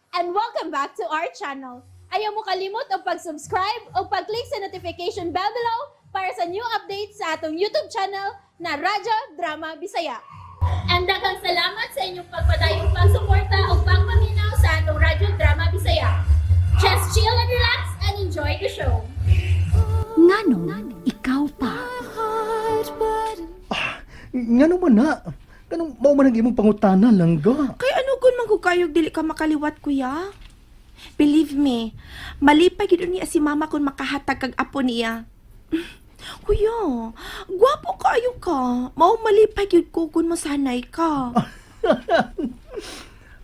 And welcome back to our channel. Ayaw mo kalimot og pag-subscribe o pag-click sa notification bell below para sa new updates sa atong YouTube channel na Radyo Drama Bisaya. And daghang salamat sa inyong pagpadayong pagsuporta o pagpaminaw sa atong Radyo Drama Bisaya. Just chill and relax and enjoy the show. Nganong ikaw pa? Ngano man na? Kanang mao man ang imong pangutana, langga? Kay ano gun man ko kayog dili ka makaliwat, kuya? Believe me, malipay gid niya si mama kung makahatag kag apo niya. Kuya, gwapo kaayo ka. Mao malipay gyud ko kung masanay ka.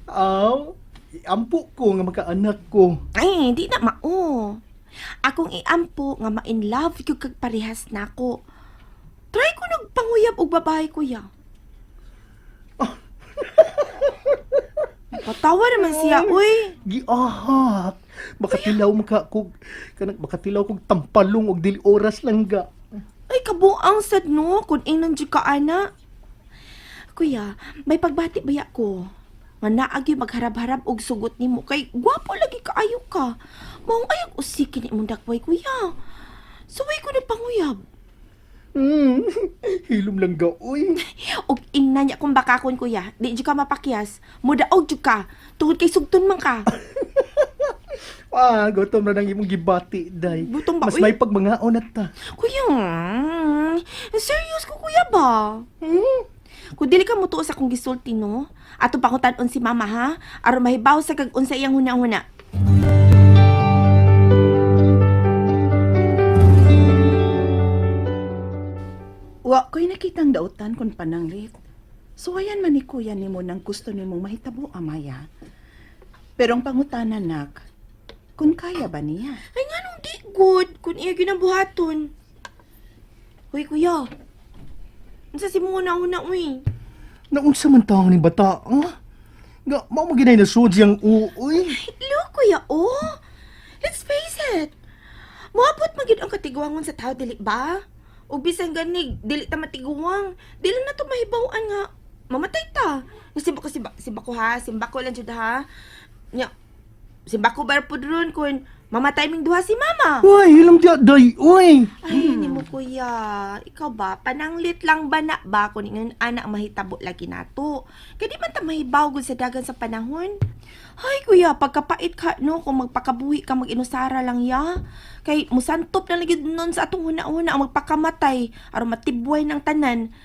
Aw, ampo ko nga makaanak ko. Ay, di na mao. Akong iampo nga ma-in love gyud kag parehas nako. Try ko nagpanguyab og babae, kuya. Patawa naman siya, uy. Giahak. Makatilaw maka kog kanang makatilaw kog tampalong og dili oras, langga. Ay, kabuang sad no, kung ingnon jud ka ana. Kuya, may pagbati baya ko nga naagi magharab-harab og sugot nimo kay gwapo lagi kaayo ka. Maong ayag usikin ni imong dakway, kuya. Suway ko na panguyab. Hilom, langga, uy. Og ingna niya kung bakakon, kuya, di jud ka mapakyas. Mudaog jud ka tungod kay sugton man ka. Ah, gutom na nang imong gibati, day. Gutom ba, Mas uy? may pagmangaon na ta. Kuya, serious ko, kuya ba? Kung dili ka mutuo sa akong gisulti, no? Ato pa tan-on si mama, ha? Aron mahibaw sa kag unsa iyang huna-huna. Wa ko'y nakitang dautan kung pananglit. Suwayan man ni kuya nimo nang gusto nimong mahitabo, Amaya. Pero ang pangutana, nak, kung kaya ba niya? Ay, nga nung di good kung iya ginabuhaton. Hoy, kuya. Unsa si mo huna-huna, uy? Naunsa man taong ni bata, ah? Nga, mao mo ginay na sud siyang uoy. Look, kuya, oh. Let's face it. Moabot man gyud ang katiguangon sa tao, dili ba? Ug bisan ganig, dili ta matiguang. Dili na to mahibaw-an nga mamatay ta. Simba ko, simba, simba ko ha, simba ko lang jud ha. Nya, simba ko bar pud ron kun mamatay ming duha si mama. Uy, hilom diya, day, uy. Ay, hindi mo kuya. Ikaw ba? Pananglit lang ba na ba kung ingon anak mahitabo lagi nato? Kaya di man ta mahibaw gud sa dagan sa panahon. Ay kuya, pagkapait ka no, kung magpakabuhi ka mag-inusara lang ya. Kay musantop na lagi nun sa atong huna-huna ang magpakamatay aron matibway ng tanan.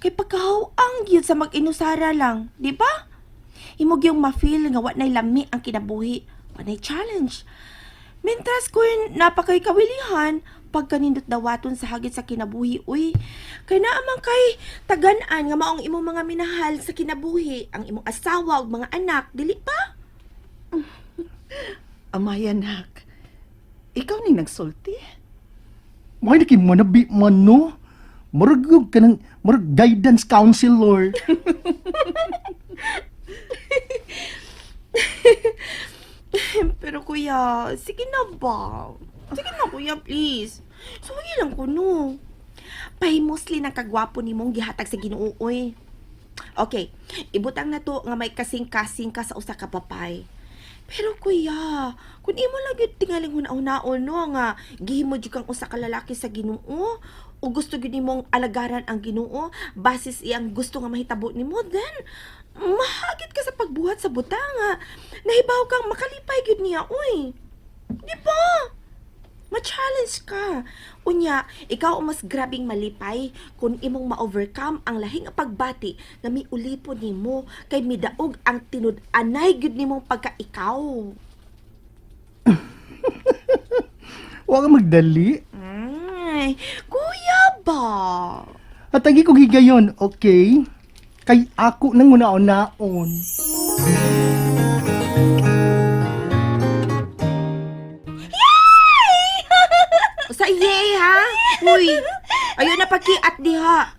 Kay pagkahawang gyud sa mag-inusara lang, di ba? Imo gyung ma-feel nga wa nay lami ang kinabuhi, wa nay challenge. Mintras kun napakay kawilihan, pagkanindot dawaton sa hagit sa kinabuhi, uy. Kay naa man kay tagan-an nga maong imong mga minahal sa kinabuhi, ang imong asawa ug mga anak, dili pa? Amaya, nak, ikaw ning nagsulti. May naki manabi man no. Murag yun ka ng, murag guidance counselor. Pero kuya, sige na ba? Sige na kuya, please. Suwagi lang ko no. Pahimusli ng kagwapo ni mong gihatag sa Ginoo, oy. Okay, ibutang na to nga may kasing-kasing ka sa usa ka papay. Pero kuya, kung imo lang gyud tingaling huna-hunaon no nga gihimo jud kang usa ka lalaki sa Ginoo o gusto gyud nimong alagaran ang Ginoo basis iyang gusto nga mahitabo nimo, then mahagit ka sa pagbuhat sa butanga. Nahibaw kang makalipay gyud niya, uy. Di ba? Ma-challenge ka. Unya, ikaw ang mas grabing malipay kung imong ma-overcome ang lahing pagbati nga miulipon nimo kay midaog ang tinud-anay gyud nimong pagka-ikaw. Huwag kang magdali. Ay, kuya ba? At agi kong higayon, okay? Kay ako nang una-unaon. Sa iye ha? Uy, ayun na pakiat diha.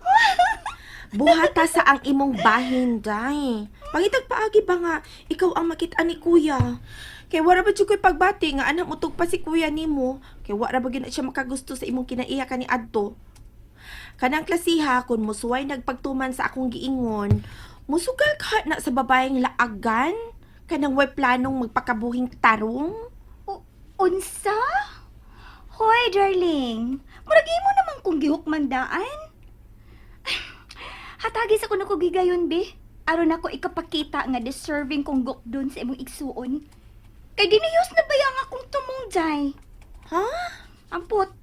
Buhata sa ang imong bahin, day. Pangitag paagi ba nga, ikaw ang makita ni kuya. Kay wala ba jud ko'y pagbati nga anang utog pa si kuya nimo. Kay wala ba gyud na siya makagusto sa imong kinaiya kani adto. Kanang klasiha kun musuway nagpagtuman sa akong giingon, musugal ka na sa babaeng laagan. Kanang way planong magpakabuhing tarong? Unsa? Hoy, darling. Murag imo naman kung gihukman daan. Hatagi sa kuno ko gigayon, be. Aron ako ikapakita nga deserving kong gukdon sa imong igsuon. Kay diniyos na baya nga akong tumong jay. Ha? Ampot.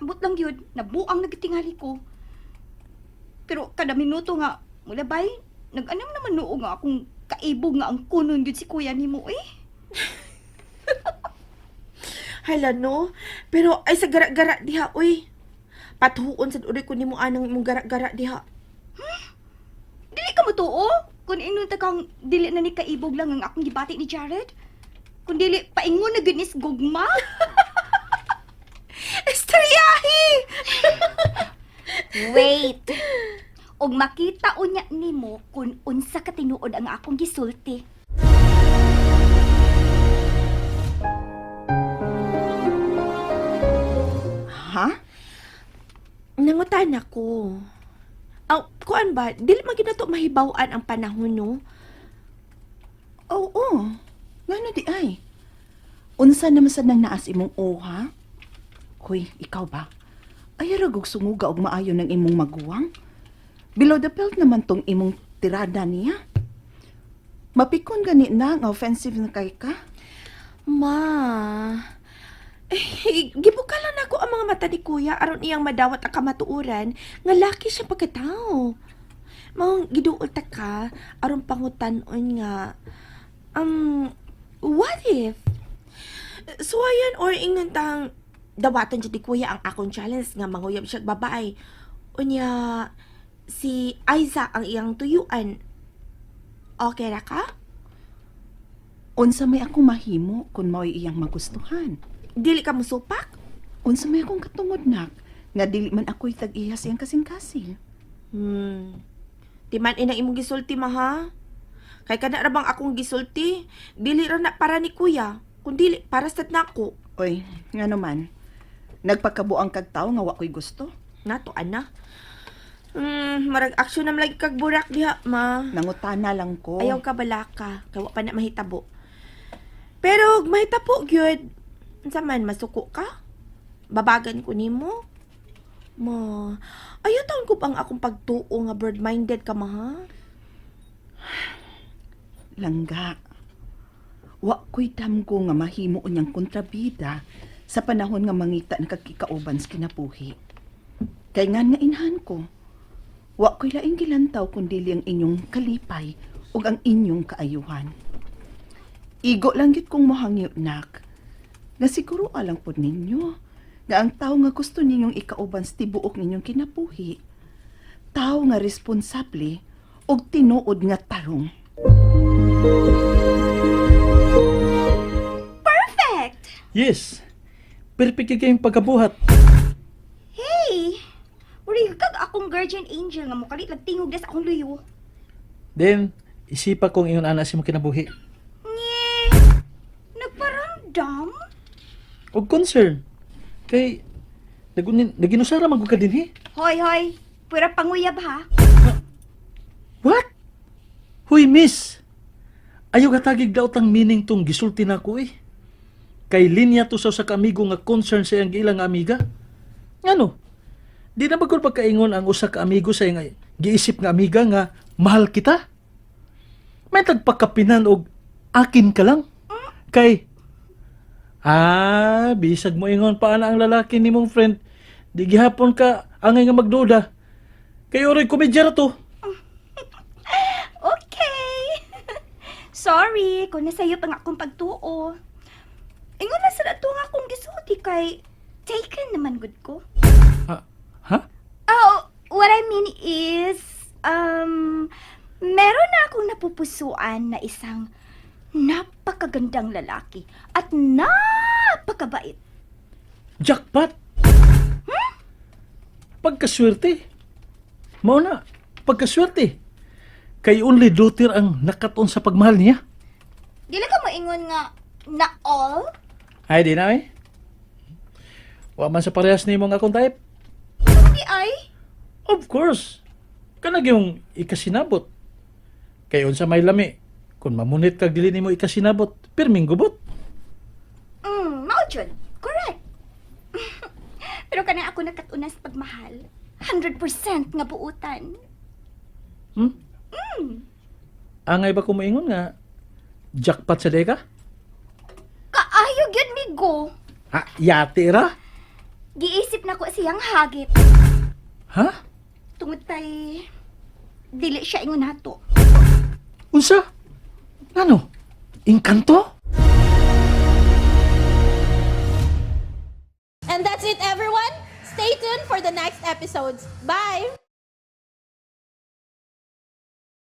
Ambot lang yun. Nabuang nagitingali ko. Pero kada minuto nga, mula bay, nag-anam naman noo nga akong kaibog nga ang kunon yun si kuya nimo eh. Hala no, pero ay sa gara-gara diha, uy. Patuon sad uri ko nimo anang imong gara-gara diha. Dili ka motuo kung ingon ta kang dili na ni kaibog lang ang akong gibati ni Jared. Kung dili paingon na gyud ni sa gugma. Estrelyahi! Wait. Og makita unya nimo kung unsa ka tinuod ang akong gisulti. Ha? Nangutan ako. Aw, kuan ba, dili man gyud nato mahibaw-an ang panahon no. Oo. Ngano di ay? Unsa naman sad nang naas imong oha? Hoy, ikaw ba? Ay ra gug sunguga og maayo ng imong maguwang. Below the belt naman tong imong tirada niya. Mapikon gani na nga offensive na kay ka. Ma, eh, gibukalan ako ang mga mata ni kuya aron iyang madawat ang kamatuoran nga laki siya pagkatao. Maong giduol ta ka aron pangutan-on nga what if suwayan or ingnon tang dawatan jud ni kuya ang akong challenge nga manguyab siya og babae. Unya si Aiza ang iyang tuyuan. Okay ra ka? Unsa may akong mahimo kung mao'y iyang magustuhan? Dili ka musupak? Unsa may akong katungod nak nga dili man ako'y tag-iya sa iyang kasing-kasing. Di man inang imong gisulti ma ha. Kay kana ra bang akong gisulti, dili ra na para ni kuya, kundi para sad nako. Oy, ngano man. Nagpakabuang kag tawo nga wa ko'y gusto. Nato ana. Marag action na lagi kag burak diha ma. Nangutana lang ko. Ayaw ka balaka, kay wa pa na mahitabo. Pero mahitabo gyud. Unsa man masuko ka? Babagan ko nimo. Ma, ayaw taon ko pang akong pagtuo nga bird-minded ka ma ha? Langga. Wa ko'y damgo nga mahimo unyang kontrabida sa panahon nga mangita na kagkikauban sa kinabuhi. Kay ngan nga inhan ko, wa ko'y laing gilantaw kundi ang inyong kalipay ug ang inyong kaayuhan. Igo lang gyud kong mohangyo nak. Nga siguro alang pod ninyo nga ang tawo nga gusto ninyong ikauban sa tibuok ninyong kinabuhi, tawo nga responsable ug tinuod nga tarong. Perfect. Yes. Perfect kayong pagkabuhat. Hey! Uri kag akong guardian angel nga mokalit lang tingog na sa akong luyo. Then, isipa kong ingon ana si mo kinabuhi. Nye! Nagparamdam? Og concern. Kay, naginusara man gud ka dinhi. Hoy, hoy! Pura panguyab ha. What? Huy, miss! Ayaw katagig daw tang meaning tong gisulti na ko eh. Kay linya to sa usa ka amigo nga concern sa iyang giilang nga amiga. Ngano? Di na bagol pagkaingon ang usa ka amigo sa iyang giisip nga amiga nga mahal kita? May tagpakapinan og akin ka lang. Kay bisag mo ingon pa ana ang lalaki ni mong friend. Di gihapon ka angay nga magduda. Kay oray komedya ra to. Okay. Sorry kung nasayop ang akong pagtuo. Ingon na sa ato nga akong gisulti kay taken naman gud ko. Ah, ha? Oh, what I mean is, meron na akong napupusuan na isang napakagandang lalaki at napakabait. Jackpot! Pagkaswerte. Mao na, pagkaswerte. Kay only daughter ang nakatuon sa pagmahal niya. Dili ka moingon nga na all? Ay, di na eh. Wa man sa parehas nimo nga akong type. Hindi ay. Of course. Kanag yung ikasinabot. Kay unsa may lami. Kung mamunit kag dili nimo ikasinabot, pirming gubot. Mao jud. Correct. Pero kanang ako nakatunas pagmahal. 100% nga buutan. Angay ba kumoingon nga jackpot sa deka? Kaayo gyud migo. Ha, yati ra? Giisip na ko siyang hagit. Ha? Tungod kay dili siya ingon nato. Unsa? Ano? Engkanto? And that's it, everyone. Stay tuned for the next episodes. Bye!